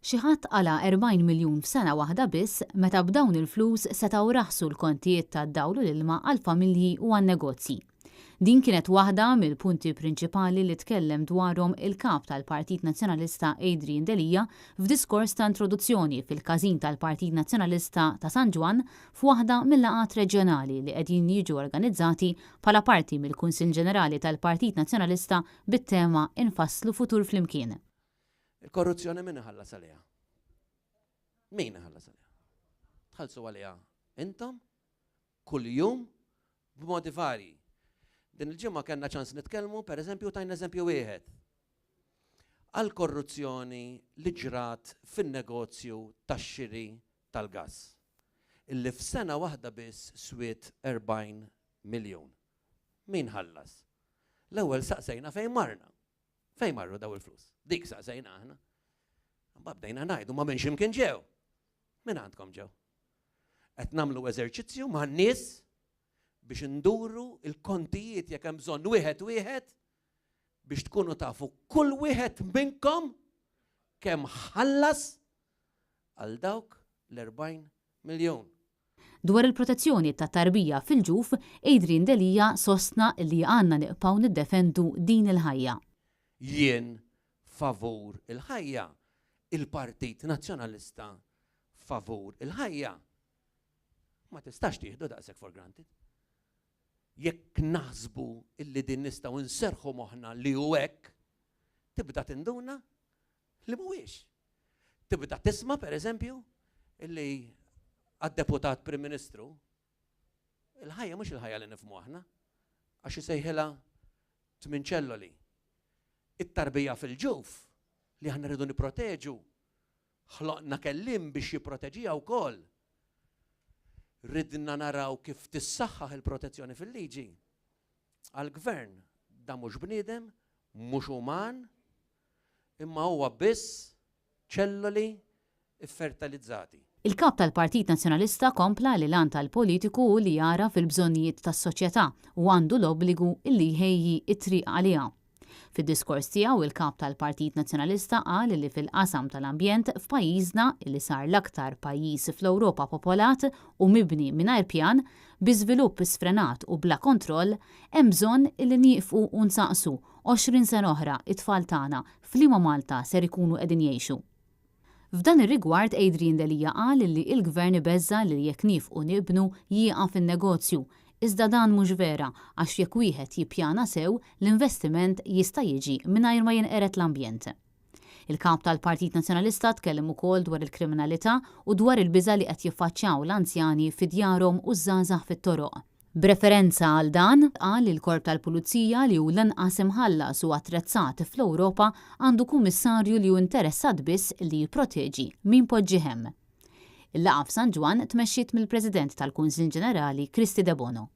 Xi ħadd qala' 40 miljun f'sena waħda biss meta b'dawn il-flus setgħu raħsu l-kontijiet tad-dawl u l-ilma għall-familji u għan-negozji. Din kienet waħda mill-punti prinċipali li tkellem dwarhom il-Kap tal-Partit Nazzjonalista Adrian Delia f'diskors ta' introduzzjoni fil-Każin tal-Partit Nazzjonalista ta' San Ġwann f'waħda mil-laqgħat reġjonali li qegħdin jiġu organizzati bħala parti mill-Kunsill Ġenerali tal-Partit Nazzjonalista bit-tema 'Infasslu Futur Flimkien'. Il-korruzzjoni min iħallas għaliha? Min iħallas għaliha? Tħallsu għaliha intom kuljum b'modi varji. Din il-ġimgħa kellna ċans nitkellmu, pereżempju, tajna eżempju wieħed. Għal korruzzjoni li ġrat fin-negozju tax-xiri tal-gass. Illi f'sena waħda biss swiet 40 miljun. Min ħallas? L-ewwel saqsejna fejn marna. Fejn marru daw il-flus? Dik saqsejna aħna. Mbagħad bdejna ngħidu ma minn x'imkien ġew. Minn għandkom ġew. Qed nagħmlu eżerċizzju man-nies biex induru il-kontijiet jekk hemm bżonn wieħed wieħed biex tkunu tafu kull wieħed minnkom kemm ħallas għal dawk l-40 miljun. Dwar il-protezzjoni tat-tarbija fil-ġuf, Adrian Delia sostna li għandna nibqgħu niddefendu din il-ħajja. Jien favur il-ħajja, il-Partit Nazzjonalista favur il-ħajja. Ma tistax tieħdu daqshekk for granted. Jekk naħsbu illi din nistgħu nserrħu moħħna li hu hekk, tibda tinduna li mhuwiex. Tibda tisma' pereżempju illi għad-deputat Prim Ministru il-ħajja mhux il-ħajja li nifhmu aħna, għax isejħilha tmin ċelloli. It-tarbija fil-ġuf li aħna rridu nipproteġu, ħloqna kellim biex jipproteġiha wkoll. Ridna naraw kif tissaħħaħ il-protezzjoni fil-liġi. Għall-gvern da mhux bniedem, mhux uman, imma huwa biss ċelloli ffertilizzati. Il-Kap tal-Partit Nazzjonalista kompla li l-għan tal-politiku hu li jagħraf il-bżonnijiet tas-soċjetà u għandu l-obbligu li jħejji t-triq għaliha. Fid-diskors tiegħu il-Kap tal-Partit Nazzjonalista qal li fil-qasam tal-ambjent f'pajjiżna li sar l-aktar pajjiż fl-Ewropa popolat u mibni mingħajr pjan, bi żvilupp sfrenat u bla kontroll, hemm bżonn li nieqfu u nsaqsu 20 sena oħra it-tfal tagħna f'liema Malta ser ikunu qegħdin jgħixu? F'dan ir-rigward Adrian Delia qal li il-Gvern ibeżża' li jekk niefqu nibnu jieqaf in-negozju, iżda dan mhux vera għax jekk wieħed jippjana sew l-investiment jista' jiġi mingħajr ma jinqered l-ambjent. Il-Kap tal-Partit Nazzjonalista tkellem ukoll dwar il-kriminalità u dwar il-biża' li qed jiffaċċjaw l-anzjani fi djarhom u ż-żgħażagħ fit-toroq. B'referenza għal dan, qal li l-Korp tal-Pulizija li hu l-anqas imħallas u attrezzat fl-Ewropa għandu Kummissarju li hu interessat biss li jipproteġi min poġġih hemm. Il-laqgħa f'San Ġwann tmexxiet mill-President tal-Kunsill Ġenerali Kristy Debono.